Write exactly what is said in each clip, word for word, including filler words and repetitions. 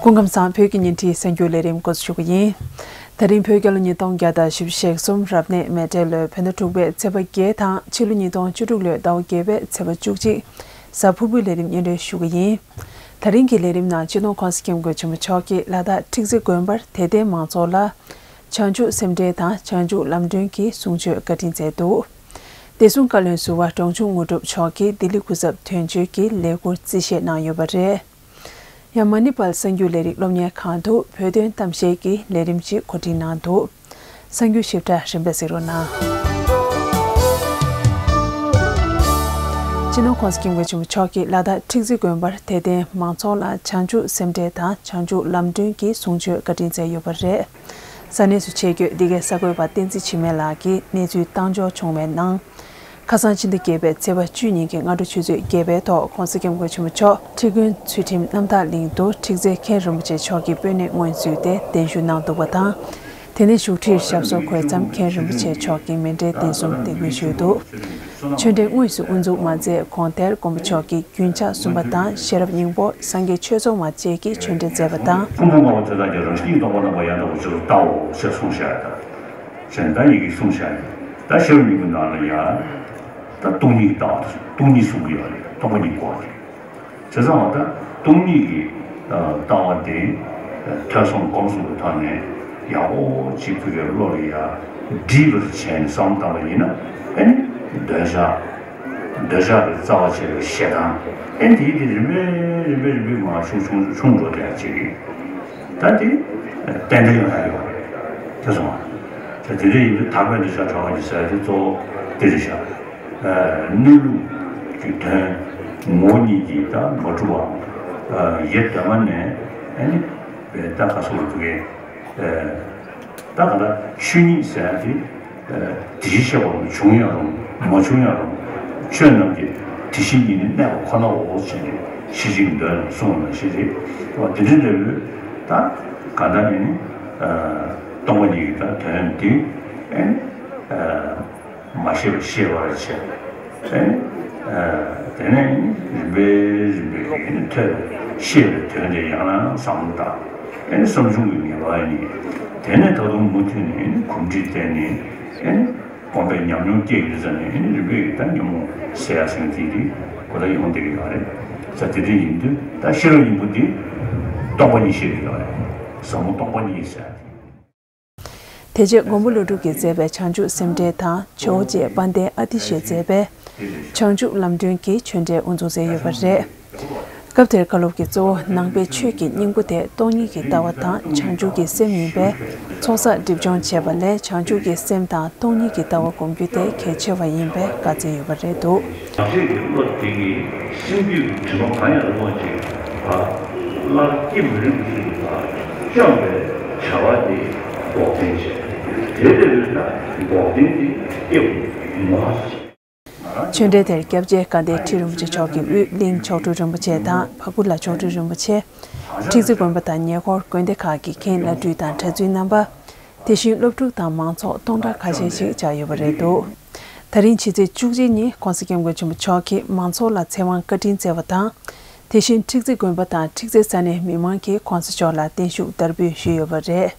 སྐུ་ཁམས་བཟང་། བོད་ཀྱི་ཉིན་རེའི་གསར་འགྱུར་ལས་རིམ་འགོ་འཛུགས་ཞུ་གི་ཡིན། ད་རིང་བོད་རྒྱལ་ལོ་ཉིས་སྟོང་བརྒྱ་དང་བཞི་བཅུ་ཞེ་གསུམ་རབ་གནས་མེ་སྤྲེལ་ལོའི་བོད་ཟླ་དྲུག་པའི་ཚེས་པ་བརྒྱད་དང་ཕྱི་ལོ་ཉིས་སྟོང་བཅུ་དྲུག་ལོའི་ཟླ་བ་བརྒྱད་པའི་ཚེས་པ་བཅུ་གཅིག་གཟའ་ཕུར་བུའི་ལས་རིམ་སྙན་སྒྲོན་ཞུ་གི་ཡིན། ད་རིང་གི་ལས་རིམ་ནང་སྤྱི་ནོར་༸གོང་ས་༸སྐྱབས་མགོན་ཆེན་པོ་མཆོག་གིས་ལ་དྭགས་ཁྲིག་རྩེ་དགོན་པར་དད་ལྡན་མང་ཚོགས་ལ་བྱང་ཆུབ་སེམས་འགྲེལ་དང་བྱང་ཆུབ་ལམ་སྒྲོན་གྱི་གསུང་ཆོས་བཀའ་དྲིན་སྩལ་འདུག་བདེ་སྲུང་བཀའ་བློན་ཟུར་པ་འབྲོང་ཆུང་དངོས་གྲུབ་མཆོག་གིས་ལྡི་ལི་སྐུ་ཚབ་དོན་གཅོད་ཀྱི་ལས་ཁུར་རྩིས་བཞེས་གནང་ཡོད་པ་རེད། ཡང་མ་ནི་པཱལ་གསར་འགྱུར་ལས་རིགས་སློབ་གཉེར་ཁང་དུ་བོད་དོན་གཏམ་བཤད་ཀྱི་ལས་རིམ་ཞིག་གོ་སྒྲིག་གནང་འདུག་གསར་འགྱུར་ཞིབ་ཕྲ་རིམ་པས་གཟིགས་རོགས་གནང་། སྤྱི་ནོར་༸གོང་ས་༸སྐྱབས་མགོན་ཆེན་པོ་མཆོག་གིས་ལ་དྭགས་ཁྲིག་རྩེ་དགོན་པར་དད་ལྡན་མང་ཚོགས་ལ་བྱང་ཆུབ་སེམས་འགྲེལ་དང་བྱང་ཆུབ་ལམ་སྒྲོན་གྱི་གསུང་ཆོས་བཀའ་དྲིན་སྩལ་ཡོད་པ་རེད། ས་གནས་སུ་ཆེད་བསྐྱོད་འདི་གའི་གསར་འགོད་པ་བསྟན་འཛིན་འཆི་མེད་ལགས་ཀྱིས་གནས་ཚུལ་བཏང་འབྱོར་བྱུང་བའི་ནང་། ཁ་སང་ཕྱི་ཟླ་བརྒྱད་པའི་ཚེས་པ་བཅུ་ཉིན་གྱི་སྔ་དྲོ་ཆུ་ཚོད་བརྒྱད་པའི་ཐོག་༸གོང་ས་༸སྐྱབས་མགོན་ཆེན་པོ་མཆོག་ཁྲི་དགོན་ཚུལ་ཁྲིམས་རྣམ་དག་གླིང་དུ་ཁྲིག་རྩེ་མཁན་རིན་པོ་ཆེ་མཆོག་གི་སྤོས་སྣེ་སྔོན་བསུས་ཏེ་གདན་ཞུ་གནང་འདུག་པ་དང་། དེ་ནས་བཞུགས་ཁྲིར་ཞབས་སོར་འཁོད་མཚམས་མཁན་རིན་པོ་ཆེ་མཆོག་གིས་མཎྜལ་རྟེན་གསུམ་འདེགས་འབུལ་ཞུས་འདུག་ཆོས་འབྲེལ་དངོས་སུ་དབུ་འཛུགས་མ་མཛད་གོང་དེར་མགོན་པོ་མཆོག་གིས་རྒྱུན་ཆགས་གསུམ་པ་དང་ཤེས་རབ་སྙིང་པོ་སངས་རྒྱས་ཆོས་ཚོགས་མ་བཅས་ཀྱིས་ཆོས་འབྲེལ་མཛད་པ་དང་། ཕུང་པོ་ལྔ་པོ་དེ་དག་ཀྱང་རང་བཞིན་གྱིས་སྟོང་པར་རྣམ་པར་ཡང་དག་པར་ཆོས་སུ་ལྟའོ་ཞེས་གསུངས་བཞག་ཡོད་དང་། གཞན་དག་ཡི་གེ་གསུངས་བཞག་ཡོད། ད་ཤེས་རབ་སྙིང་པོའི་ནང་ལ་ཡང་ད་སྟོང་ཉིད་ཀྱི་ལྟ་བ་དང་སྟོང་ཉིད་གསུང་གི་ཡོད་རེད། སྟོང་པ་ཉིད་སྐོར་རེད། བྱས་ཙང་ད་སྟོང་ཉིད་ཀྱི་ལྟ་བ་དེ་ཐོས་བསམ་སྒོམ་གསུམ་གྱི་ཐོག་ནས་ཡག་པོ་ཅིག་ཕ་གིའི་བློ་ལ་ཡ་སྒྲིལ་བར་བྱས་ནས་བསམ་བློ་བཏང་བ་ཡིན་ན། ཨ་ནི་འདོད་ཆགས་འདོད་ཆགས་ཀྱི་རྩ་བ་བྱས་པའི་ཞེ་སྡང་། ཨ་ནི་དེ་དེ་རིམ་པས་རིམ་པས་རིམ་པས་མར་ཆུང་ཆུང་ཆུང་འགྲོ་བསྡད་ཡ་ཅིག་རེད། ད་དེ་ཏན་ཏན་ཡོང་ཡ་ཡོད་རེད། དེ་སོང་བ། ད་དེ་འདྲ་ཡིན་དུས་དག་པའི་འདོད་ཆགས་བྲལ་བ་ཡིན་ཟེར་ཡ་དེ་གཙོ་བོ་དེ་རེད་ཤག་གནས་ལུགས་ཀྱི་དོན་ངོ་བོ་ཉིད་ཀྱིས་ད་མ་གྲུབ་པའམ། ཡེ་གདོད་མ་ནས་ཨ་ནི་ད་ག་སོགས་ལ་དེ་གའི་ད་ག་ད་ཆོས་ཉིད་ཟེར་ཡ་དེ་དེ་བཞིན་གཤེགས་པ་ལ་བྱུང་ཡང་རུང་མ་བྱུང་ཡང་རུང་ཆོས་རྣམས་ཀྱི་དེ་བཞིན་ཉིད་ནི་གནས་པ་ཁོ་ནའོ་ཞེས་ནས་ཤེར་ཕྱིན་གྱི་མདོ་ལ་གསུངས་པ་ནང་བཞིན་རེད། དེ་འདྲའི་འབྲས་བུ་ད་ག་ད་ནི་ནི་སྟོང་པ་ཉིད་ཀྱི་ད་དོན་དེ་ཨ་ནི། མ་ཤེས་པ་ཤེས་པར་བྱེད། དེ་ནས་རིམ་པས་རིམ་པས་ཀྱིས་ཐོས་པས་ཤེས་པའི་དོན་དེ་ཡང་ཡང་བསམ་བློ་བཏང་། བསམ་བྱུང་གི་ངེས་པ་ཡིན། དེ་ནས་ད་དུང་མུ་མཐུད་ནས་གོམས་འདྲིས་བསྟེན་ནས་སྒོམ་པའི་ཉམས་མྱོང་སྐྱེ་ཡོད་ཙང་ནས་རིམ་པས་ཀྱིས་ད་ཉོན་མོངས་ཟད་ཡ་ཟེར་དེ་དེ་གོ་ད་ཡོང་བསྡད་ཀྱི་ཡོད་རེད། ས་དེ་འདྲ་ཡིན་དུས་ད་ཤེས་རབ་སྙིང་པོ་འདི་སྟོང་པ་ཉིད་ཤེས་ཀྱི་ཡོད་རེད། ཟབ་མོ་སྟོང་པ་ཉིད་ཟེར། དེ་རྗེས་མགོན་པོ་ཀླུ་སྒྲུབ་ཀྱིས་མཛད་པའི་བྱང་ཆུབ་སེམས་འགྲེལ་དང་ཇོ་བོ་རྗེ་དཔལ་ལྡན་ཨ་ཏི་ཤས་མཛད་པའི་བྱང་ཆུབ་ལམ་སྒྲོན་གྱི་ཆོས་འབྲེལ་དབུ་འཛུགས་མཛད་ཡོད་པ་རེད། སྐབས་དེར་བཀའ་སློབ་ཀྱི་གཙོ་བོ་ནང་པའི་ཆོས་ཀྱི་སྙིང་པོ་དེ་སྟོང་ཉིད་ཀྱི་ལྟ་བ་དང་བྱང་ཆུབ་ཀྱི་སེམས་ཡིན་པས་ཚོགས་བསགས་སྒྲིབ་སྦྱོང་བྱེད་པ་ལས་བྱང་ཆུབ་ཀྱི་སེམས་དང་སྟོང་ཉིད་ཀྱི་ལྟ་བ་སྒོམ་རྒྱུ་དེ་གལ་ཆེ་བ་ཡིན་པས་བཀའ་སྩལ་ཡོད་པ་རེད་འདུག་མ་ཤེས་ཀྱི་བློ་དེ་གིས་སེམས་རྒྱུད་ཀྱི་དྲི་མ་གང་ཡང་རུང་བ་ཅིག་ཕར་སླར་སྐྱེ་མི་རུང་བ་ཞིག་ལ་བཅོམ་པའི་བྱ་བ་དེ་འགོག་བདེན་བྱས། དེ་ལྟ་བུའི་ན་འགོག་བདེན་དེ་སྐྱེ་བ་མ་ཟད། ཆོས་འབྲེལ་དེར་སྐྱབས་རྗེ་དགའ་ལྡན་ཁྲི་རིན་པོ་ཆེ་མཆོག་གི་དབུས་གླིང་མཆོག་སྤྲུལ་རིན་པོ་ཆེ་དང་བ་གུ་ལ་མཆོག་སྤྲུལ་རིན་པོ་ཆེ། ཁྲི་རྩེ་དགོན་པ་དང་ཉེ་འཁོར་དགོན་སྡེ་ཁག་གི་མཁན་བླ་སྤྲུལ་དང་གྲྭ་བཙུན་རྣམ་པ། དེ་བཞིན་སློབ་ཕྲུག་དང་མང་ཚོགས་སྟོང་ཕྲག་ཁ་ཤས་ཤིག་བཅར་ཡོད་པ་རེད་འདུག་ད་རིང་ཕྱི་ཚེས་བཅུ་གཅིག་ཉིན་༸གོང་ས་༸སྐྱབས་མགོན་ཆེན་པོ་མཆོག་གིས་མང་ཚོགས་ལ་ཚེ་དབང་བཀའ་དྲིན་སྩལ་བ་དང་། དེ་བཞིན་ཁྲི་རྩེ་དགོན་པ་དང་ཁྲི་རྩེ་ས་གནས་མི་མང་གིས་༸གོང་ས་མཆོག་ལ་བརྟན་བཞུགས་དར་འབུལ་ཞུས་ཡོད་པ་རེད།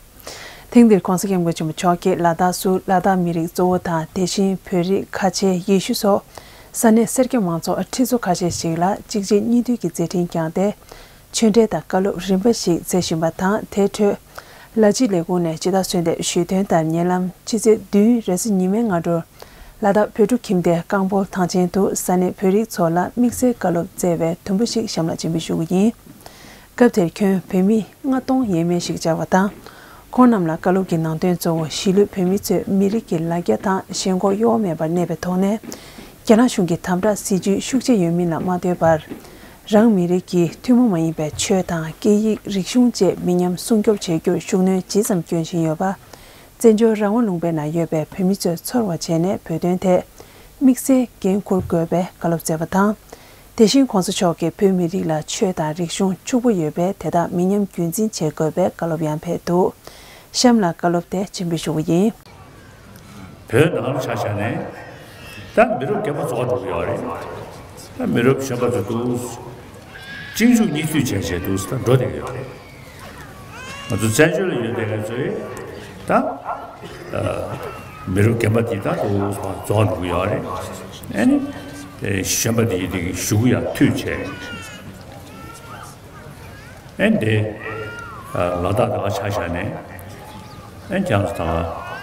ཐེངས་འདིར་༸གོང་ས་༸སྐྱབས་མགོན་ཆེན་པོ་མཆོག་གིས་ལ་དྭགས་སུ་ལ་དྭགས་མི་རིགས་གཙོ་བོ་དང་དེ་བཞིན་བོད་རིགས་ཁ་ཆེ་ཡེ་ཤུ་སོགས་ས་གནས་སེར་སྐྱ་མང་ཚོགས་ཁྲི་ཚོ་ཁ་ཤས་ཤིག་ལ་གཅིག་རྗེས་གཉིས་མཐུད་ཀྱི་མཛད་འཕྲིན་བསྐྱངས་ཏེ། ཆོས་འབྲེལ་དང་བཀའ་སློབ་རིམ་པ་ཞིག་སྩལ་བཞིན་པ་དང་དེའི་ཁྲོད། ལ་ཕྱི་ལས་ཁུངས་ནས་ཕྱི་ཟླ་གསོལ་འདེབས་ཞུས་དོན་ལྟར་ཉེ་ལམ་ཕྱི་ཚེས་བདུན་རེས་གཟའ་ཉི་མའི་སྔ་དྲོར་ལ་དྭགས་བོད་ཕྲུག་ཁྱིམ་སྡེ་རྐང་སྤོལ་ཐང་ཆེན་དུ་ས་གནས་བོད་རིགས་ཚོ་ལ་དམིགས་བསལ་བཀའ་སློབ་སྩལ་བའི་དུམ་བུ་ཞིག་གཤམ་ལ་སྤྱན་འབུལ་ཞུ་གི་ཡིན། སྐབས་དེར་ཁྱོན་བོད་མི་ལྔ་སྟོང་ཡས་མས་ཤིག་བཅར་བ་དང་། ཁོང་རྣམས་ལ་བཀའ་སློབ་ཀྱི་ནང་དོན་གཙོ་བོ་གཞིས་ལུས་བོད་མི་ཚོས་མི་རིགས་ཀྱི་ལ་རྒྱ་དང་ཞེན་ཁོག་གཡོ་བ་མེད་པར་གནས་པའི་ཐོག་ནས། རྒྱ་ནག་གཞུང་གི་དམ་དྲག་སྲིད་བྱུས་ཤུགས་ཆེ་ཡོད་མིན་ལ་མ་ལྟོས་པར། རང་མི་རིགས་ཀྱི་ཐུན་མོང་མ་ཡིན་པའི་ཆོས་དང་སྐད་ཡིག་རིག་གཞུང་བཅས་མི་ཉམས་སྲུང་སྐྱོབ་བྱེད་རྒྱུར་ཤུགས་སྣོན་ཇི་ཙམ་སྐྱོན་བཞིན་ཡོད་པ། བཙན་བྱོལ་རང་དབང་ལུང་པའི་ནང་ཡོད་པའི་བོད་མི་ཚོས་ཚོར་བ་བྱས་ནས་བོད་དོན་ཐད་དམིགས་བསལ་འགན་འཁུར་དགོས་པའི་བཀའ་སློབ་སྩལ་བ་དང་། དེ་བཞིན་༸གོང་ས་མཆོག་གིས་བོད་མི་རིགས་ལ་ཆོས་དང་རིག་གཞུང་ཕྱུག་པོ་ཡོད་པས་དེ་དག་མི་ཉམས་རྒྱུན་འཛིན་བྱེད་དགོས་པའི་བཀའ་སློབ་ཡང་ཕེབས་འདུག་གཤམ་ལ་བཀའ་སློབ་དེ་སྤྱན་འབུལ་ཞུ་བ་ཡིན། བོད་ནང་ལ་ཆ་བཞག་ནས་ད་མི་རབས་རྒན་པ་རྫོགས་འགྲོ་གི་ཡོད་རེད། ད་མི་རབས་གཞོན་པ་ཚོ་འདུག་གཅིག་མཇུག་གཉིས་མཐུད་བྱས་བྱས་འདུག་ད་འགྲོ་བསྡད་ཀྱི་ཡོད་རེད། ང་ཚོ་བཙན་བྱོལ་ལ་ཡོད་བསྡད་མཁན་ཚོས་ད་ཨ་མི་རབས་རྒན་པ་འདི་ད་དུ་རྫོགས་འགྲོ་གི་ཡོད་རེད། ཨ་ནི་ཨེ་གཞོན་པ་འདི་འདི་གཞུག་གུ་ཡར་མཐུད་བྱས། ཨེ་འདི་ཨ་ལ་དྭགས་ད་ག་ཆ་བཞག་ནས་ཨེ་ཁྱེད་རང་ཚོ་ད་ག་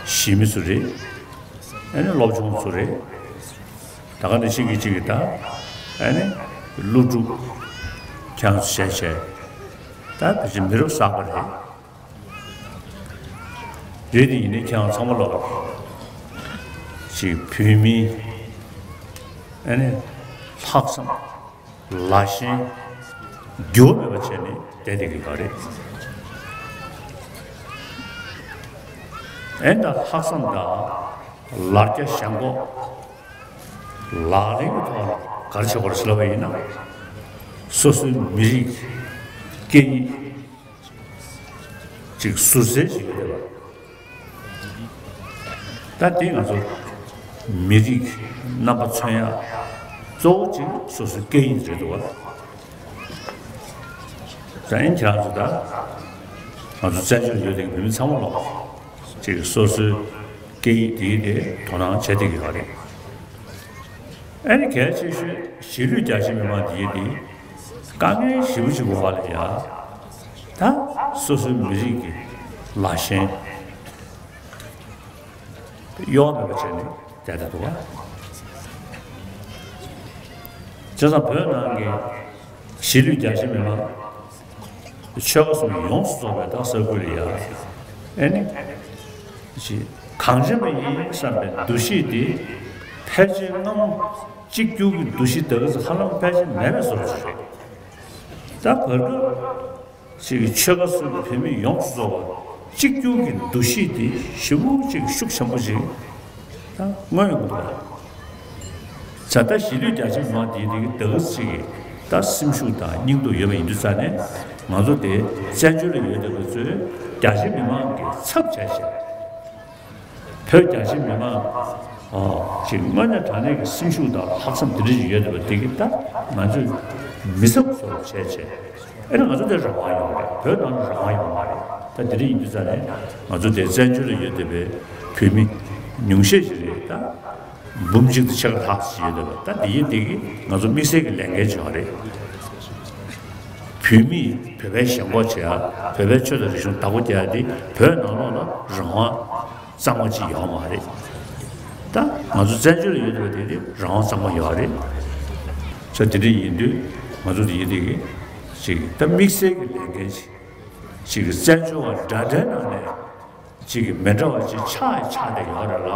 གཞིས་མི་ཚོ་རེད། ཨེ་ནི་སློབ་སྦྱོང་ཚོ་རེད། ད་ག་ནས་གཅིག་གིས་གཅིག་གིས་ད་ཨེ་ནི་སློབ་ཕྲུག་ཁྱེད་རང་ཚོ་བྱས་བྱས་ད་ཕལ་ཆེར་མི་རབས་གསར་པ་རེད། རེད་དེ་ཡིན་ནའི་ཁྱེད་རང་ཚང་མ་ལོག་ཅིག་བོད་མིའི་ཨ་ནི་ལྷག་བསམ་ལ་ཞེན་འགྱུར་བ་མེད་པ་བྱས་ནས་བསྡད་བསྡད་ཀྱི་ཡོད་རེད། ཨེ་ད་ལྷག་བསམ་དང་ལ་རྒྱ་ཞེན་ཁོག་ལག་ལེན་གྱི་ཐོག་ལ་ག་རེ་བྱེད་དགོས་རེད་ཟེར་ལབ་པ་ཡིན་ན། སོ་སོའི་མི་རིགས་སྐད་ཡིག་ཅིག་ཟུར་གསལ་ཞིག་ཡོད་རེད་པ། ད་དེ་ང་ཚོ་མི་རིགས་རྣམ་པ་མཚོན་ཡ་གཙོ་བོ་ཅིག་སོ་སོའི་སྐད་ཡིག་རེད་འདུག་བ། ད་ཡིན་ཁྱེད་རང་ཚོ་ད་ང་ཚོ་བཙན་བྱོལ་ཡོད་དེ་བོད་མི་ཚང་མ་ལོག་ཅིག་སོ་སོའི་སྐད་ཡིག་དེའི་དེ་དོ་སྣང་བྱེད་བསྡད་ཀྱི་ཡོད་རེད། ཨ་ནི་གལ་ཆེ་ཤོས་གཞིས་ལུས་རྒྱ་ཆེ་མི་མང་འདིའི་འདི་དཀའ་ངལ་ཞེ་པོ་ཅིག་འོག་ལ་ཡ། ད་སོ་སོའི་མི་རིགས་ཀྱི་ལ་ཞེན་གཡོ་བ་མེད་པ་བྱས་ནས་བསྡད་བསྡད་འདུག་བ། བྱས་ཙང་བོད་ནང་གི་གཞིས་ལུས་རྒྱ་ཆེ་མི་མང་ཆོལ་ཁ་གསུམ་ཡོངས་སུ་རྫོགས་པའི་ད་ས་ཁུལ་ལ་ཡ། ཨ་ནི་གངས་ཅན་པ་ཡིན་བསམ་པའི་འདུ་ཤེས་དེ་ཕལ་ཆེར་སྔ་མོ་གཅིག་གྱུར་གྱི་འདུ་ཤེས་དེ་ག་ཚོད་ཧ་ལམ་ཕལ་ཆེར་མེད་པའི་བཟོ་འདྲ་ཞིག་རེད། ད་བར་སྐབས་ཅིག་གི་ཆོལ་ཁ་གསུམ་གྱི་བོད་མི་ཡོངས་སུ་རྫོགས་པ་གཅིག་གྱུར་གྱི་འདུ་ཤེས་དེ་ཞེ་པོ་ཅིག་ཤུགས་ཆེན་པོ་ཅིག་ད་མངོན་ཡོང་གི་འདུག་བ། ད་ལྟ་གཞིས་ལུས་རྒྱ་ཆེ་མི་མང་དེའི་དེ་གི་ད་ག་ཚོད་ཅིག་གི་ད་སེམས་ཤུགས་དང་སྙིང་སྟོབས་ཡོད་པ་ཡིན་དུས་ཙང་ནས་ང་ཚོ་དེ་བཙན་བྱོལ་ལ་ཡོད་བསྡད་པ་ཚོས་རྒྱ་ཆེ་མི་མང་གི་ཚབ་བྱས་བྱས། བོད་རྒྱ་ཆེ་མི་མང་ཨ་ཅིག་དངོས་གནས་དྲང་གནས་ཀྱི་སེམས་ཤུགས་དང་ལྷག་བསམ་དེ་འདྲ་ཞིག་ཡོད་བསྡད་པ་དེ་གི་ད་ང་ཚོས་མི་ཚབ་བཟོ་བྱས་བྱས། ཨེ་ན་ང་ཚོ་དེ་རང་དབང་ཡོད་རེད། བོད་ནང་ལ་རང་དབང་ཡོད་མ་རེད། ད་དེ་འདྲ་ཡིན་དུས་ཙང་ནས་ང་ཚོ་དེ་བཙན་བྱོལ་ལ་ཡོད་བསྡད་པའི་བོད་མི་ཉུང་ཤས་ཤིག་རེད་ད། འབུམ་གཅིག་དང་ཕྱེད་ཀ་ལྷག་ཅིག་ཡོད་བསྡད་པ་ད་དེ་ཡིན་དེ་གི་ང་ཚོ་དམིགས་བསལ་གྱི་ལས་འགན་ཅིག་ཡོད་རེད། བོད་མིས་བོད་པའི་ཞེན་ཁོག་བྱེད་ཡ། བོད་པའི་ཆོས་དང་རིག་གཞུང་བདག་པོ་རྒྱག་ཡ་དེ་བོད་ནང་ལོགས་ལ་རང་དབང་གཙང་མ་ཅིག་ཡོད་མ་རེད། ད་ང་ཚོ་བཙན་བྱོལ་ལ་ཡོད་བསྡད་པ་དེ་དེ་རང་དབང་གཙང་མ་ཡོད་རེད། ས་དེ་འདྲ་ཡིན་དུས་ང་ཚོ་དེ་ཡིན་དེ་གི་ཅིག་ད་དམིགས་བསལ་གྱི་ལས་འགན་ཅིག་ཅིག་གི་བཙན་བྱོལ་བ་འདྲ་འདྲའི་ནང་ནས་ཅིག་གི་མི་འདྲ་བ་ཅིག་ཆགས་ཡ་ཆགས་བསྡད་ཡོད་རེད་ལ་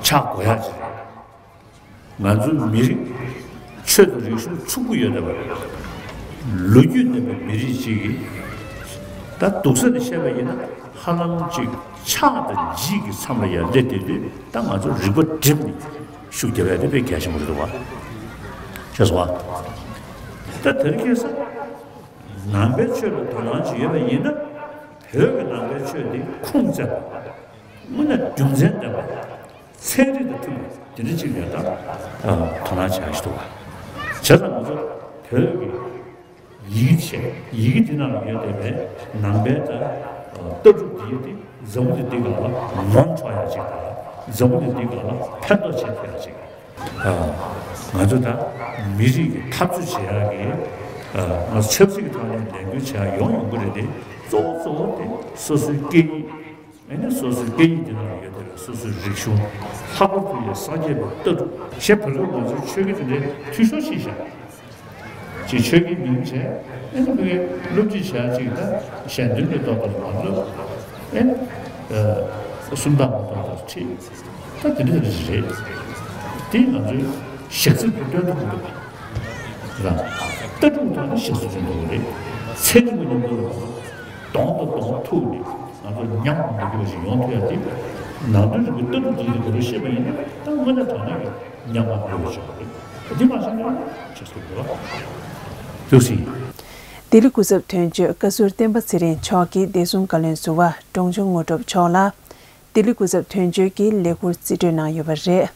ཆགས་དགོས་ཡ་ཅིག་རེད། ང་ཚོ་མི་རིགས་ཆོས་དང་རིག་གཞུང་ཕྱུག་པོ་ཡོད་བསྡད་པ་རེད། ལོ་རྒྱུས་ལྡན་པའི་མི་རིགས་ཅིག་གིས་ད་སྡུག་ས་ནས་བཤད་པ་ཡིན་ན་ཧ་ལམ་ཅིག་ཆགས་དང་འཇིགས་ཀྱི་མཚམས་ལ་ཡར་སླེབས་བསྡད་དུས་ད་ང་ཚོ་རིག་པ་བསྒྲིམས་ནས་ཤུགས་རྒྱབ་ཡ་དེ་དཔེ་གལ་ཆེན་པོ་རེད་འདུག་བ། ཤེས་སོང་བ། ད་དེ་རིང་ཁ་སང་ནང་པའི་ཆོས་ལ་དོ་སྣང་ཅིག་ཡོད་པ་ཡིན་ན་བོད་ཀྱི་ནང་པའི་ཆོས་འདི་ཁུངས་བཙན་པ། དངོས་གནས་རྒྱུ་མཚན་ལྡན་པ། ཚན་རིག་དང་མཐུན་པ་དེ་འདྲ་ཅིག་ལ་ད་དོ་སྣང་བྱ་ཞིག་འདུག་བ། བྱས་ཙང་ང་ཚོ་བོད་ཀྱི་ཡི་གེ་བྱས་ཡི་གེ་འདི་ནང་ལ་ཡོད་བསྡད་པའི་ནང་པའི་ད་ལྟ་གྲུབ་འདི་དེ་འཛམ་བུ་གླིང་འདི་སྒང་ལ་ངོམ་འཕྲོག་ཡག་ཅིག་དང་འཛམ་བུ་གླིང་འདི་སྒང་ལ་ཕན་ཐོགས་བྱེད་ཐུབ་ཡག་ཅིག་ང་ཚོ་ད་མི་རིགས་ཀྱི་འཐབ་རྩོད་བྱེད་ཡག་གི་ང་ཚོ་ཆབ་སྲིད་ཀྱི་ཐོག་ནས་ལས་འགུལ་བྱེད་ཡག་ཡོང་ཡོང་གི་རེད་དེ་གཙོ་བོ་གཙོ་བོ་དེ་སོ་སོའི་སྐད་ཡིག་ཨ་ནི་སོ་སོའི་སྐད་ཡིག་དེ་ནང་ལ་ཡོད་དེ་ལ་སོ་སོའི་རིག་གཞུང་ལྷག་པར་དུ་ཡང་སངས་རྒྱས་པའི་ལྟ་གྲུབ་ཞེས་བོད་སྐད་ང་ཚོའི་ཆོས་སྐད་དེ་འདྲའི་འཐུས་ཤོར་ཕྱིན་ཤག་ཅིག་ཆོས་ཀྱི་མིང་བྱས་ཨ་ནི་ཕ་གིའི་སློབ་ཁྲིད་བྱ་ཅིག་ད་གཞན་དོན་གྱི་ཏོག་ཏོག་མ་སློབ་ཨ་ནི་སུམ་རྟགས་མ་ཏོག་ཏོག་ཁྲིད་ད་དེ་འདྲ་རེད། དེ་ང་ཚོའི་ཞག་རྩི་བུ་སྟོན་ཐུབ་མི་འདུག་ག་ར་ལྟ་གྲུབ་ཐོག་ནས་ཞག་རྩི་བྱེད་འདུག་རེད། ཚེ་རིང་པོ་མཉམ་དུ་ལ་གདོང་དང་གདོང་ཐུག་ནས་ང་ཚོ་མཉམ་དུ་འདུག་པ་ཞིག་ཡོང་ཐུབ་ཡ་དེ་ནང་དོན་རིག་པའི་ལྟ་གྲུབ་འདི་དེ་ག་རེ་བཤད་པ་ཡིན་ན་ད་དངོས་གནས་དྲང་གནས་ཀྱི་མཉམ་པར་འགྲོ་བའི་ཆོག་རེད། འདི་མ་བྱས་ན་ཆེ་སོ་འགྲོ་བ་ཐུགས་སྲིད། ལྡི་ལི་སྐུ་ཚབ་དོན་གཅོད་བཀའ་ཟུར་བསྟན་པ་ཚེ་རིང་མཆོག་གིས་བདེ་སྲུང་བཀའ་བློན་ཟུར་པ་འབྲོང་ཆུང་དངོས་གྲུབ་མཆོག་ལ་ལྡི་ལི་སྐུ་ཚབ་དོན་གཅོད་ཀྱི་ལས་འཁུར་རྩིས་སྤྲོད་གནང་ཡོད་པ་རེད།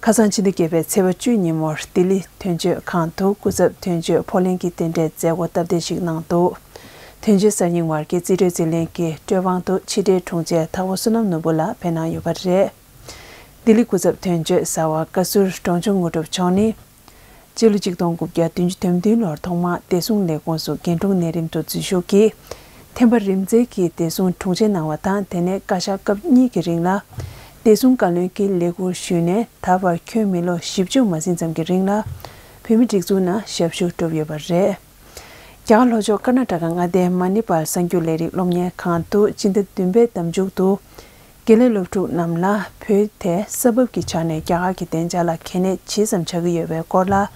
ཁ་སང་ཕྱི་ཟླ་བརྒྱད་པའི་ཚེས་པ་བཅུ་ཉིན་མོར་ལྡི་ལི་དོན་གཅོད་ཁང་དུ་སྐུ་ཚབ་དོན་གཅོད་ཕོ་ལྷན་གྱིས་རྟེན་འབྲེལ་མཛད་སྒོ་སྟབས་བདེ་ཞིག་གནང་འདུག་དོན་གཅོད་གསར་རྙིང་བར་གྱི་རྩིས་སྤྲོད་རྩིས་ལེན་གྱི་སྤྲོད་དབང་དུ་ཕྱི་དྲིལ་དྲུང་ཆེ་ཐར་པ་བསོད་ནམས་ནོར་བུ་ལགས་ཕེབས་གནང་ཡོད་པ་རེད། ལྡི་ལི་སྐུ་ཚབ་དོན་གཅོད་གསར་པ་བཀའ་ཟུར་འབྲོང་ཆུང་དངོས་གྲུབ་མཆོག་ནི། སྤྱི་ལོ་གཅིག་སྟོང་དགུ་བརྒྱ་བདུན་ཅུ་དོན་བདུན་ལོར་ཐོག་མར་བདེ་སྲུང་ལས་ཁུངས་སུ་རྒན་དྲུང་གནས་རིམ་དུ་འཛུལ་ཞུགས་ཀྱིས། ཐེམ་པ་རིམ་འཛེལ་གྱིས་བདེ་སྲུང་དྲུང་ཆེ་གནང་བ་དང་། དེ་ནས་བཀའ་ཤག་སྐབས་གཉིས་ཀྱི་རིང་ལ། བདེ་སྲུང་བཀའ་བློན་གྱི་ལས་ཁུར་ཞུས་ནས་ད་བར་ཁྱོན་མི་ལོ་བཞི་བཅུ་མ་ཟིན་ཙམ་གྱི་རིང་ལ། བོད་མིའི་སྒྲིག་འཛུགས་ནང་ཞབས་ཞུ་བསྒྲུབས་ཡོད་པ་རེད། རྒྱ་གར་ལྷོ་ཕྱོགས་ཀར་ན་ཊ་ཀ་མངའ་སྡེའི་མ་ནི་པར་གསར་འགྱུར་ལས་རིགས་སློབ་གཉེར་ཁང་དུ་སྤྱི་ཟླ་བདུན་པའི་ཟླ་མཇུག་ཏུ། དགེ་ལས་སློབ་ཕྲུག་རྣམས་ལ་བོད་དེ་ས་བབ་ཀྱི་ཆ་ནས་རྒྱ་གར་གྱི་བདེ་འཇགས་ལ་གལ་གནད་ཇི་ཙམ་ཆགས་ཀྱི་ཡོད་པའི་སྐོར་ལ།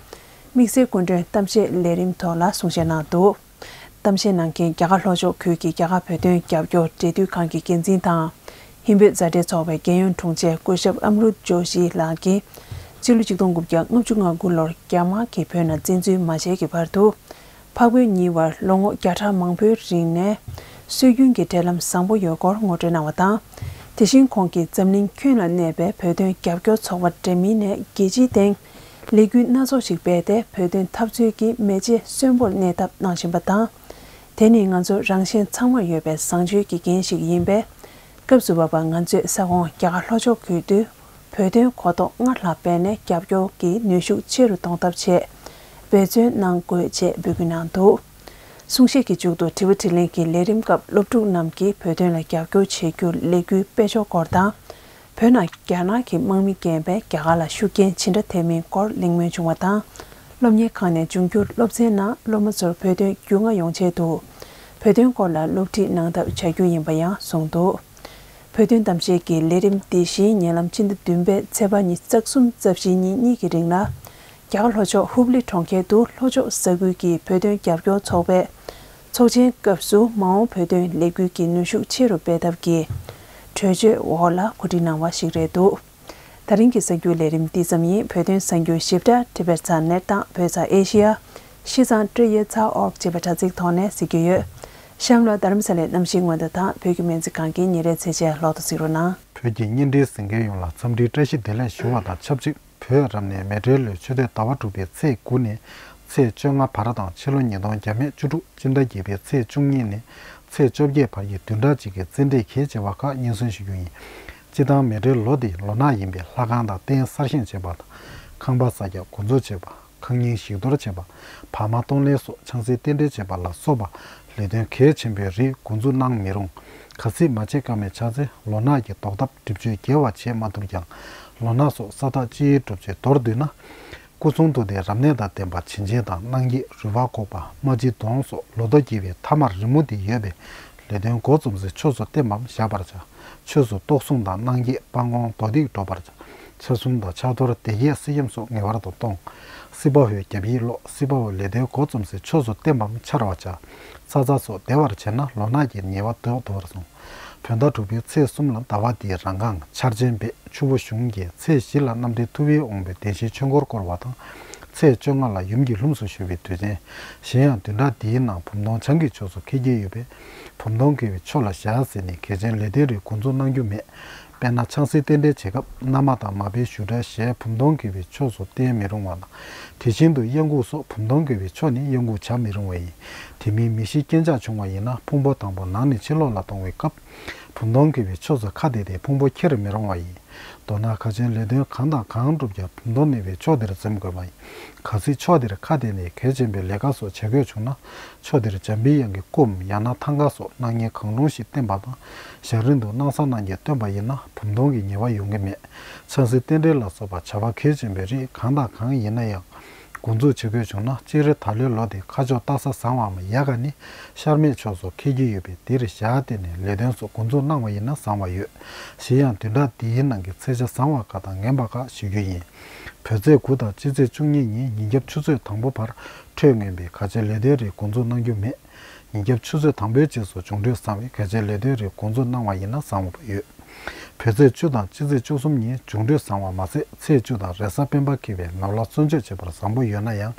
དམིགས་བསལ་སྐུ་མགྲོན་གཏམ་བཤད་ལས་རིམ་ཐོག་ལ་གསུང་བཤད་གནང་འདུག་གཏམ་བཤད་གནང་མཁན་རྒྱ་གར་ལྷོ་ཕྱོགས་ཁུལ་གྱི་རྒྱ་གར་བོད་དོན་རྒྱབ་སྐྱོར་འབྲེལ་མཐུད་ཁང་གི་འགན་འཛིན་དང་། ཧིན་བོད་མཛའ་འབྲེལ་ཚོགས་པའི་རྒྱལ་ཡོངས་དྲུང་ཆེ་སྐུ་ཞབས་ཨམ་རུ་ཇོ་ཤི་ལགས་ཀྱིས། སྤྱི་ལོ་ཆིག་སྟོང་དགུ་བརྒྱ་ལྔ་བཅུ་ང་དགུ་ལོར་རྒྱ་དམར་གྱིས་བོད་ནང་བཙན་འཛུལ་མ་བྱས་ཀྱི་བར་དུ། འཕགས་བོད་གཉིས་བར་ལོ་ངོ་བརྒྱ་ཕྲག་མང་པོའི་རིང་ནས་སྲོལ་རྒྱུན་གྱི་འབྲེལ་ལམ་བཟང་པོ་ཡོད་སྐོར་ངོ་སྤྲོད་གནང་བ་དང་། དེ་བཞིན་ཁོང་གིས་འཛམ་གླིང་ཁྱོན་ལ་གནས་པའི་བོད་དོན་རྒྱབ་སྐྱོར་ཚོགས་པ་འདྲ་མིན་ནས་རྒྱལ་སྤྱིའི་སྟེང་ལས་འགུལ་སྣ་ཚོགས་ཤིག་སྤེལ་ཏེ། བོད་དོན་འཐབ་རྩོད་ཀྱི་མེ་ལྕེ་གསོན་པོར་གནས་ཐབས་གནང་བཞིན་པ་དང་། དེ་ནི་ང་ཚོ་རང་གཞན་ཚང་མར་ཡོད་པའི་བཟང་སྤྱོད་ཀྱི་འགན་ཞིག་ཡིན་པས། སྐབས་སུ་བབ་པ་ང་ཚོས་ས་ཁོངས་རྒྱ་གར་ལྷོ་ཕྱོགས་ཁུལ་དུ། བོད་དོན་གོ་རྟོགས་སྔར་ལྷག་སྤེལ་ནས་རྒྱབ་སྐྱོར་གྱི་ནུས་ཤུགས་ཆེ་རུ་གཏོང་ཐབས་ཆེད་འབད་བརྩོན་གནང་དགོས་ཅེས་འབོད་སྐུལ་གནང་འདུག་གསུང་བཤད་ཀྱི་མཇུག་ཏུ་དྲི་བ་དྲིས་ལན་གྱི་ལས་རིམ་སྐབས་སློབ་ཕྲུག་རྣམས་ཀྱིས་བོད་དོན་ལ་རྒྱབ་སྐྱོར་བྱེད་རྒྱུར་ལས་འགུལ་སྤེལ་ཕྱོགས་སྐོར་དང་། བོད་ནང་རྒྱ་ནག་གི་དམག་མི་རྐྱེན་པས་རྒྱ་གར་ལ་ཤུགས་རྐྱེན་ཇི་འདྲ་ཐེབས་མིན་སྐོར་གླེང་མོལ་བྱུང་བ་དང་། སློབ་གཉེར་ཁང་ནས་འབྱུང་འགྱུར་སློབ་ཚན་ནང་སློབ་མ་ཚོར་བོད་དོན་རྒྱུས་མངའ་ཡོང་ཆེད་དུ། བོད་དོན་སྐོར་ལ་སློབ་ཁྲིད་གནང་ཐབས་བྱ་རྒྱུ་ཡིན་པ་ཡང་གསུངས་འདུག་བོད་དོན་གཏམ་བཤད་ཀྱི་ལས་རིམ་འདི་བཞིན་ཉེ་ལམ་ཕྱི་ཟླ་བདུན་པའི་ཚེས་པ་ཉི་ཤུ་རྩ་གསུམ་རྩ་བཞི་ཉིན་གཉིས་ཀྱི་རིང་ལ། རྒྱ་གར་ལྷོ་ཕྱོགས་ཧུབ་ལི་གྲོང་ཁྱེར་དུ་ལྷོ་ཕྱོགས་ས་ཁུལ་གྱི་བོད་དོན་རྒྱབ་སྐྱོར་ཚོགས་པའི་ཚོགས་ཆེན་སྐབས་སུ་མ་འོངས་བོད་དོན་ལས་འགུལ་གྱི་ནུས་ཤུགས་ཆེ་རུ་སྤེལ་ཐབས་ཀྱི་གྲོས་ཆོད་འོག་ལ་གོ་སྒྲིག་གནང་བ་ཞིག་རེད་འདུག་ད་རིང་གི་གསར་འགྱུར་ལས་རིམ་འདི་ཙམ་ཡིན། བོད་དོན་གསར་འགྱུར་ཞིབ་ཕྲ་Tibet ཚང་ནེར་དང་བོད་ཚང་ཨེ་ཤི་ཡ། ཤི་ཚང་ཊི་ཡེ་ཚ་ཨོར་ཅེས་པའི་དྲ་ཚིགས་ཐོག་ནས་གཟིགས་རྒྱུ་ཡོད། གཤམ་ལ་རྡ་རམ་ས་ལའི་གནམ་གཤིས་སྔོན་བརྡ་དང་བོད་ཀྱི་སྨན་རྩིས་ཁང་གི་ཉིན་རེའི་ཚེས་ཆའི་ལོ་ཐོ་གཟིགས་རོགས་གནང་། བོད་ཀྱི་བརྙན་འཕྲིན་གཟིགས་མཁན་ཡོངས་ལ་འཚམས་འདྲིའི་བཀྲ་ཤིས་བདེ་ལེགས་ཞུ་བ་དང་ཆབས་ཅིག་བོད་རབ་གནས་མེ་སྤྲེལ་ལོའི་ཆུ་སྟོད་ཟླ་བ་དྲུག་པའི་ཚེས་དགུ་ནས་ཚེས་བཅོ་ལྔ་བར་དང་ཕྱི་ལོ་ཉིས་སྟོང་བརྒྱ་མེད་བཅུ་དྲུག་སྤྱི་ཟླ་བརྒྱད་པའི་ཚེས་བཅུ་གཉིས་ནས་ཚེས་བཅོ་བརྒྱད་བར་གྱི་བདུན་ཕྲག་གཅིག་གི་རྩེད་འགྲན་གལ་ཆེ་བ་ཁག་སྙན་སེང་ཞུ་རྒྱུ་ཡིན། སྤྱིར་བཏང་མེ་སྤྲེལ་ལོ་འདིའི་ལོ་ནག་ཡིན་པས་ལྷ་ཁང་དང་རྟེན་གསར་བཞེངས་བྱེད་པ་དང་། ཁང་པ་གསར་རྒྱག་འགོ་འཛུགས་བྱེད་པ། ཁང་རྙིང་ཞིག་གཏོར་བྱེད་པ། བག་མ་གཏོང་ལེན་སོགས་ཆང་སའི་རྟེན་འབྲེལ་བྱེད་པ་ལ་སོགས་པ་ལས་དོན་གལ་ཆེན་པོའི་རིགས་འགོ་འཛུགས་གནང་མི་རུང་། གལ་སྲིད་མ་བྱེད་ཀ་མེད་ཆགས་ཚེ་ལོ་ནག་གི་ཟློག་ཐབས་སྒྲིབ་གཅོད་རྒྱས་པ་བྱེད་མ་ཐུབ་ཀྱང་། ལོ་ནག་སོགས་ས་བདག་སྤྱི་ཡི་གྲུབ་ཆའི་མདོར་བསྡུས་ན། སྐུ་གསུང་ཐུགས་ལྡན་རབ་གནས་དང་ལྡན་པ་བྱིན་ཅན་དང་གནང་སྐྱེས་རུས་པ་འགོག་པ་རྨ་རྗེ་གདོང་སོགས་ལོ་ཐོ་བརྒྱད་པའི་ཐ་མར་རི་མོ་འདི་ཡོད་པས་ལས་དོན་འགོ་རྩོམ་སའི་ཕྱོགས་སུ་བརྟན་པའམ་བཞག་པར་བྱ། ཆོས་སུ་གཏོགས་སྲུང་དང་གནང་སྐྱེས་སྤང་སྐོང་མདོ་སྡིག་འགྲོ་བར་བྱ། ཆ་སྲུང་དང་ཕྱག་རྡོར་སྡེ་བརྒྱད་གསེར་སྐྱེམས་སོགས་ངེས་པར་དུ་གཏོང་། སྲིད་པ་བོའི་རྒྱབ་ཡིག་ཀློག་སྲིད་པ་བོ་ལས་དོན་འགོ་རྩོམ་སའི་ཕྱོགས་སུ་བརྟན་པའམ་འཆར་བར་བྱ། ཚ་ཚ་སོགས་བདེ་བར་བྱས་ན་ལོ་ནག་གི་ཉེས་པ་ཟློག་ཐུབ་པར་གསུངས། བོད་ཟླ་དྲུག་པའི་ཚེས་གསུམ་ལ་ཟླ་བ་འདིའི་རང་ཁང་འཆར་ཅན་པས་ཆུ་བོ་གཞུང་གི་ཚེས་བཞི་ལ་རྣམ་འདྲེན་ཐུབ་པའི་དབང་པོའི་བདེན་བཞིའི་ཆོས་འཁོར་བསྐོར་བ་དང་། ཚེས་བཅོ་ལྔ་ལ་ཡུམ་གྱི་ལྷུམས་སུ་ཞུགས་པའི་དུས་ཆེན། གཞན་ཡང་བདུན་ཕྲག་འདིའི་ནང་བུམ་སྟོང་བྱང་གི་ཕྱོགས་སུ་འཁེལ་གྱི་ཡོད་པས། བུམ་སྟོང་འཁེལ་བའི་ཕྱོགས་ལ་བཞག་ཟེར་ནས་གལ་ཆེན་ལས་དོན་རིགས་འགོ་འཛུགས་གནང་རྒྱུ་མེད། དཔེར་ན་ཆང་སའི་རྟེན་འབྲེལ་བྱེད་སྐབས་མནའ་མ་དང་མ་དཔེའི་བཞུགས་གྲལ་ཞལ་བུམ་སྟོང་འཁེལ་བའི་ཕྱོགས་སུ་བསྟན་མི་རུང་བ་དང་། དེ་བཞིན་དུ་གཡང་འགུགས་སོགས་བུམ་སྟོང་འཁེལ་བའི་ཕྱོགས་ནི་གཡང་འགུགས་བྱ་མི་རུང་བ་ཡིན། དེ་མིན་མི་ཤི་རྐྱེན་ཆག་བྱུང་བ་ཡིན་ན་ཕུང་པོ་དང་པོ་ནང་ནས་ཕྱི་ལོགས་ལ་གཏོང་བའི་སྐབས། བུམ་སྟོང་འཁེལ་བའི་ཕྱོགས་སུ་ཁ་གཏད་དེ་ཕུང་པོ་འཁྱེར་མི་རུང་བ་ཡིན། མདོར་ན་ཁ་ཆེན་ལས་དོན་གང་དང་གང་བསྒྲུབ་ཀྱང་བུམ་སྟོང་གནས་པའི་ཕྱོགས་དེར་འཛེམ་དགོས་པ་ཡིན། གལ་སྲིད་ཕྱོགས་དེར་ཁ་གཏད་ནས་གལ་ཆེན་པོའི་ལས་ཀ་སོགས་བྱེད་དགོས་བྱུང་ན། ཕྱོགས་དེར་འཇམ་པའི་དབྱངས་ཀྱི་སྐུའམ་ཡང་ན་ཐང་ག་སོགས་སྣང་བརྙན་གང་རུང་ཞིག་བསྟན་པ་དང་། ཞག་རིང་དུ་སྣང་ས་སྣང་བརྒྱད་སྟོན་པ་ཡིན་ན་བུམ་སྟོང་གི་ཉེས་པ་ཡོང་གི་མེད། ཆང་སའི་རྟེན་འབྲེལ་ལ་སོགས་པ་བྱ་བ་གལ་ཆེན་པོའི་རིགས་གང་དང་གང་ཡིན་ན་ཡང་། འགོ་འཛུགས་བྱེད་དགོས་བྱུང་ན་སྤྱིར་ད་ལོའི་ལོ་དེ་ཁ་ཕྱོགས་སྟག་ས་བཟང་བའམ་ཡ་ག་ནི་ཤར་མེད་ཕྱོགས་སུ་འཁེལ་གྱི་ཡོད་པས་འདིར་བཞག་སྟེ་ནས་ལས་དོན་སོགས་འགོ་འཛུགས་གནང་བ་ཡིན་ན་བཟང་བ་ཡོད། གཞན་ཡང་བདུན་ཕྲག་འདིའི་ནང་གི་ཚེས་ཆ་བཟང་བ་ཁག་དང་ངན་པ་ཁག་ཞུ་རྒྱུ་ཡིན། བོད་ཚེས་དགུ་དང་སྤྱི་ཚེས་བཅུ་གཉིས་ཉིན་ཉིན་རྒྱབ་ཆུ་ཚོད་དང་པོ་བར་འཕྲོད་ངན་པའི་གལ་ཆེ་ལས་དོན་རིགས་འགོ་འཛུགས་གནང་རྒྱུ་མེད། ཉིན་རྒྱབ་ཆུ་ཚོད་དང་པོའི་རྗེས་སུ་འབྱུང་འཕྲོད་བཟང་བའི་གལ་ཆེ་ལས་དོན་རིགས་འགོ་འཛུགས་གནང་བ་ཡིན་ན་བཟང་བ་ཡོད། བོད་ཚེས་བཅུ་དང་སྤྱི་ཚེས་བཅུ་གསུམ་ཉིན་འབྱུང་འཕྲོད་བཟང་བ་མ་ཟད་ཚེས་བཅུ་དང་རེས་གཟའ་སྤེན་པ་འཁེལ་བའི་ནོར་ལྷ་གསོལ་མཆོད་བྱེད་པར་བཟང་པོ་ཡོད་ན་ཡང་།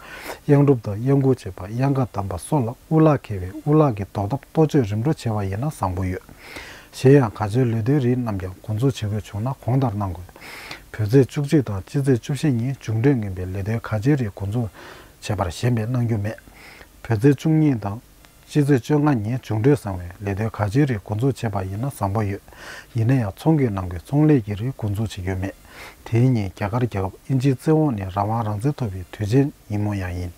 གཡང་སྒྲུབ་དང་གཡང་འགུགས་བྱེད་པ་གཡང་ཁ་བསྡམས་པ་སོགས་ལ་དབུ་ལག་འཁེལ་བའི་དབུ་ལག་གི་ཟློག་ཐབས་གཏོ་བཅོས་རིམ་གྲོ་བྱེད་པ་ཡིན་ན་བཟང་པོ་ཡོད། གཞན་ཡང་གལ་ཆེ་ལས་དོན་རིགས་རྣམས་ཀྱང་འགོ་འཛུགས་བྱེད་དགོས་བྱུང་ན་གོང་ལྟར་གནང་དགོས། བོད་ཚེས་བཅུ་གཅིག་དང་སྤྱི་ཚེས་བཅུ་བཞི་ཉིན་འབྱུང་འཕྲོད་ངན་པའི་ལས་དོན་གལ་ཆེ་རིགས་འགོ་འཛུགས་བྱེད་པར་གཞན་པས་གནང་རྒྱུ་མེད། བོད་ཚེས་བཅུ་གཉིས་དང་། ཕྱི་ཚེས་བཅོ་ལྔ་ཉིན་འབྱུང་འཕྲོད་བཟང་བའི་ལས་དོན་ག་ཅིའི་རིགས་འགོ་འཛུགས་བྱས་པ་ཡིན་ན་བཟང་པོ་ཡོད། ཡིན་ན་ཡང་ཚོང་གི་ནང་གི་ཚོང་ལས་ཀྱི་རིགས་འགོ་འཛུགས་བྱེད་རྒྱུ་མེད། དེའི་ཉིན་རྒྱ་གར་རྒྱལ་ཁབ་དབྱིན་ཇིའི་བཙན་འོག་ནས་རང་དབང་རང་བཙན་ཐོབ་པའི་དུས་ཆེན་ཡིན་མོ་ཡང་ཡིན།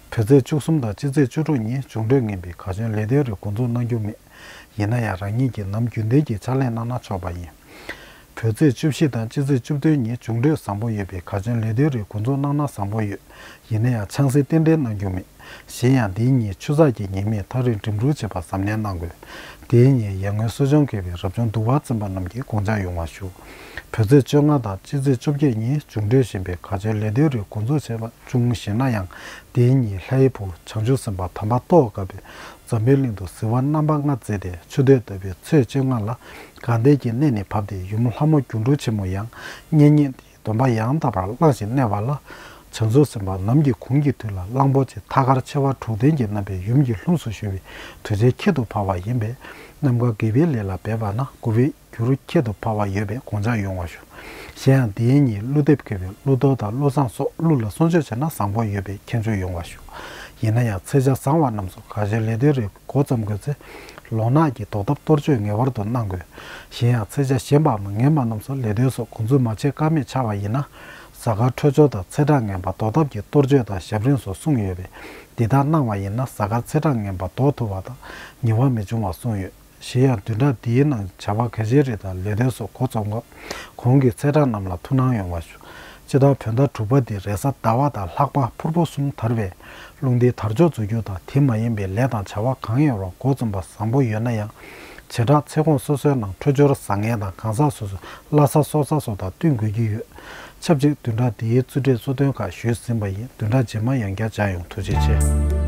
བོད་ཚེས་བཅུ་གསུམ་དང་ཕྱི་ཚེས་བཅུ་དྲུག་ཉིན་འབྱུང་འཕྲོད་ངན་པའི་ག་ཚོད་ལས་དོན་རིགས་འགོ་འཛུགས་གནང་རྒྱུ་མེད། ཡིན་ན་ཡང་རང་ཉིད་ཀྱི་ནམ་རྒྱུན་ལྡན་གྱི་ཕྱག་ལས་གནང་ན་ཆོག་པ་ཡིན། བོད་ཚེས་བཅུ་བཞི་དང་ཕྱི་ཚེས་བཅུ་བདུན་ཉིན་འབྱུང་འཕྲོད་བཟང་པོ་ཡོད་པའི་ག་ཚོད་ལས་དོན་རིགས་འགོ་འཛུགས་གནང་ན་བཟང་པོ་ཡོད། ཡིན་ན་ཡང་ཆང་སའི་རྟེན་འབྲེལ་གནང་རྒྱུ་མེད། གཞན་ཡང་འདིའི་ཉིན་ཆུ་ཚགས་ཀྱི་ཉེས་མེད་ཐག་རིང་འགྲིམ་འགྲུལ་བྱེད་པར་གཟབ་ནན་གནང་དགོས། དེའི་ཉིན་ཡར་ངོའི་གསོ་སྦྱོང་མཁས་པའི་རབ་བྱུང་འདུལ་བ་བཙུན་པ་རྣམས་ཀྱིས་དགོངས་འཇགས་ཡོང་བ་ཞུ། བོད་ཚེས་བཅོ་ལྔ་དང་ཕྱི་ཚེས་བཅོ་བརྒྱད་ཉིན་འབྱུང་འཕྲོད་ཞན་པའི་ག་ཚོད་ལས་དོན་རིགས་འགོ་འཛུགས་བྱས་པ་བྱུང་ཞེ་ན་ཡང་དེའི་ཉིན་ལྷའི་བུ་བྱང་ཆུབ་སེམས་དཔའ་དམ་པ་ཏོག་དཀར་པོས་འཛམ་བུའི་གླིང་དུ་གཟིགས་པ་རྣམ་པ་ལྔ་མཛད་དེ་ཆུ་སྟོད་ཟླ་བའི་ཚེས་བཅོ་ལྔ་ལ་དགའ་ལྡན་གྱི་གནས་ནས་བབས་ཏེ་ཡུམ་ལྷ་མོ་སྒྱུ་འཕྲུལ་ཆེན་མོ་ཡང་བསྙེན་གནས་ཏེ། སྡོམ་པ་ཡང་དག་པར་བླངས་ཤིང་གནས་པ་ལ། བྱང་ཆུབ་སེམས་དཔའ་ནམ་གྱི་གུང་གི་དུས་ལ་གླང་པོ་ཆེ་ཐ་སྐར་ཆེ་བ་དྲུག་ལྡན་གྱི་རྣམ་པའི་ཡུམ་གྱི་ལྷུམས་སུ་ཞུ་བའི་དུས་ཆེན་ཁྱད་དུ་འཕགས་པ་ཡིན་པས། ནམ་མཁའ་དགེ་བའི་ལས་ལ་འབད་པ་ན་མགོ་བའི་རྒྱུར་ཁྱད་དུ་འཕགས་པ་ཡོད་པས་དགོངས་འཇགས་ཡོང་བ་ཞུ། གཞན་ཡང་འདིའི་ཉིན་ཀླུ་འདེབས་མཁས་པའི་ཀླུ་གཏོར་དང་ཀླུ་བསང་སོགས་ཀླུ་ལ་གསོལ་མཆོད་བྱས་ན་བཟང་པོ་ཡོད་པས་མཁྱེན་མཆོད་ཡོང་བ་ཞུ། ཡིན་ན་ཡང་ཚེས་ཆ་བཟང་བ་རྣམས་སུ་ག་ཚོད་ལས་དོན་རིགས་འགོ་བརྩམ་དགོས་ཚེ། ལོ་ནག་གི་བཟློག་ཐབས་གཏོར་མཆོད་ངེས་པར་དུ་གནང་དགོས། གཞན་ཡང་ཚེས་ཆ་གཞན་པའམ་ངན་པ་རྣམས་སུ་ལས་དོན་སོགས་འགོ་འཛུགས་མ་བྱེད་ཀ་མེད་ཆགས་པ་ཡིན་ན། གཟའ་སྐར་འཕྲོད་སྦྱོར་དང་ཚེས་གྲངས་ངན་པ་བཟློག་ཐབས་ཀྱི་གཏོར་མཆོད་དང་ཞབས་རིམ་སོགས་གསུངས་ཡོད་པས། འདི་དག་གནང་བ་ཡིན་ན་གཟའ་སྐར་ཚེས་གྲངས་ངན་པ་བཟློག་ཐུབ་པ་དང་ཉེས་པ་མི་འབྱུང་བ་གསུངས་ཡོད། གཞན་ཡང་བདུན་ཕྲག་འདིའི་ནང་བྱ་བ་གལ་ཆེའི་རིགས་དང་ལས་དོན་སོགས་འགོ་རྩོམ་སྐབས་གོང་གི་ཚེས་གྲངས་རྣམས་ལ་ཐུགས་སྣང་ཡོང་བ་ཞུ། སྤྱིར་བཏང་བོད་ཟླ་དྲུག་པ་འདི་རེས་གཟའ་ཟླ་བ་དང་ལྷག་པ་ཕུར་བུ་གསུམ་དར་བས། རླུང་རྟའི་དར་ལྕོག་འཛུགས་རྒྱུ་དང་དེ་མ་ཡིན་པའི་ལས་དང་བྱ་བ་གང་ཡིན་རུང་འགོ་རྩོམ་པ་བཟང་པོ་ཡོད་ན་ཡང་། བྱེ་བྲག་ཚེས་གོང་སོ་སོའི་ནང་འཕྲོད་སྦྱོར་བཟང་ངན་དང་གང་ཟག་སོ་སོའི་བླ་གཟའ་སྲོག་གཟའ་སོགས་དང་བསྟུན་དགོས་ཀྱི་ཡོད། ཆབས་ཅིག་བདུན་ཕྲག་འདིའི་རྩིས་འབྲས་གཙོ་དོན་ཁག་ཞུས་ཟིན་པ་ཡིན། བདུན་ཕྲག་རྗེས་མ་ཡང་བསྐྱར་མཇལ་ཡོང་། ཐུགས་རྗེ་ཆེ།